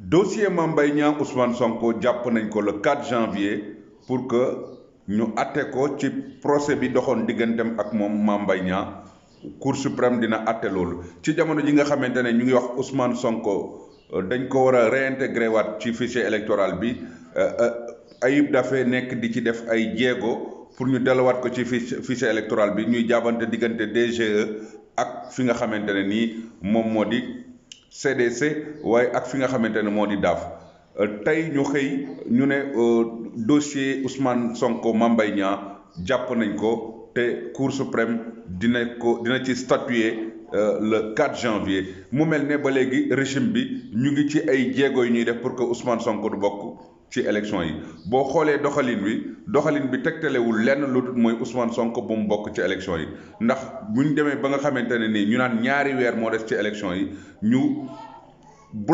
dossier Mame Mbaye Niang Ousmane Sonko jàpp nañ ko le 4 janvier pour que ñu atte ko ci procès bi doxoon digganteem ak moom Mame Mbaye Niang. Cour suprême dina atte loolu ci jamono ji nga xamante ne ñu ngi wax Ousmane Sonko dañ ko war a réintégré waat ci fichier électoral bi Ayib Daffé nekk di ci def ay jéego pour ñu delluwaat ko ci fichier électoral bi ñuy jaabante diggante DGE ak fi nga xamante ne nii moom moo di CDC waaye ak fi nga xamante ne moo di DAF tey ñu xëy ñu ne dossier Ousmane Sonko Mame Mbaye Niang jàpp nañ ko te Cour suprême dina ci statuer le 4 janvier mu mel ne ba léegi régime bi ñu ngi ci ay jéego yu ñuy def pour que Ousmane Sonko du bokk ci élection yi boo xoolee doxalin bi tegtalewul lenn lu dul mooy Ousmane Sonko bu mu bokk ci élection yi ndax bu ñu demee ba nga xamante ne nii ñu naan ñaari weer moo des ci élection yi ñu